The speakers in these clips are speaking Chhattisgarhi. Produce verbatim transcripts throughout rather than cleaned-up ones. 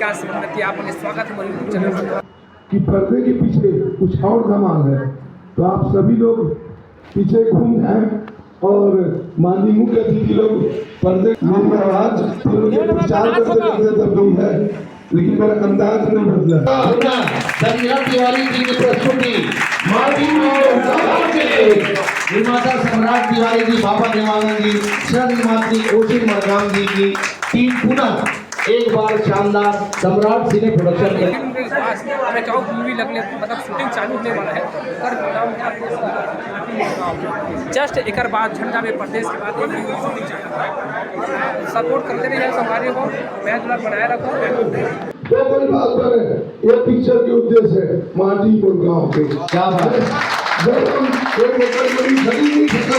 आप स्वागत है मेरे YouTube चैनल पर। कि पर्दे के पीछे कुछ और धमाल है। तो आप सभी लोग पीछे घूम जाएं और माननीय मुख्य अतिथि लोग पर्दे, मेरी आवाज फिल्म के प्रचार करते करते दब गई है, लेकिन मेरा अंदाज नहीं बदला। अपना धनराज तिवारी जी की प्रस्तुति माटी में उतार के निर्माता सम्राट तिवारी जी, बाबा देवानंद जी, सह निर्मात्री ओसिन मरकाम जी की टीम पुनः एक बार शानदार सम्राट सिने प्रोडक्शन के। लेकिन उनके पास हमें कहूँ मूवी लगने, मतलब शूटिंग चालू होने वाला है, पर जस्ट एकर बाद झंडा में प्रदेश के बाद एक भी शूटिंग चालू है। सपोर्ट करते रहिए संगवारी हो, प्यार दुलार बनाए रखो। तो कोई बात बने, ये पिक्चर के उद्देश्य है माटी मोर गांव के। क्या बात है। जब हम एक एकड़ जमीन खरीद नहीं सकते,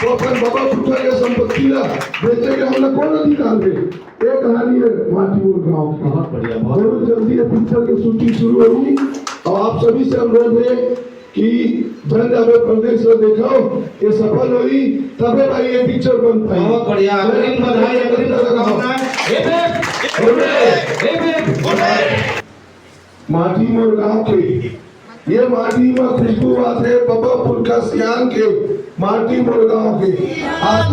तो अपन बाबा पुरखा के संपत्ति ला बेचे के हमला कौन अधिकार दे? ये कहानी है माटी मोर गांव की। बहुत बढ़िया, बहुत बहुत जल्दी ये पिक्चर की शूटिंग शुरू होगी। और आप सभी से अनुरोध है कि झन जाबे परदेस ला देखाओ, ये सफल होई, तबे भाई ये पिक्चर बन पाई। बहुत बढ़िया, अग्रिम बधाई, अग्रिम शुभकामनाएं। ए बे, ए बे, ए बे। माटी मोर गांव के, ये माटी में खुशबू आथे, बाबा पुरखा सियान के, माटी मोर गांव के। आज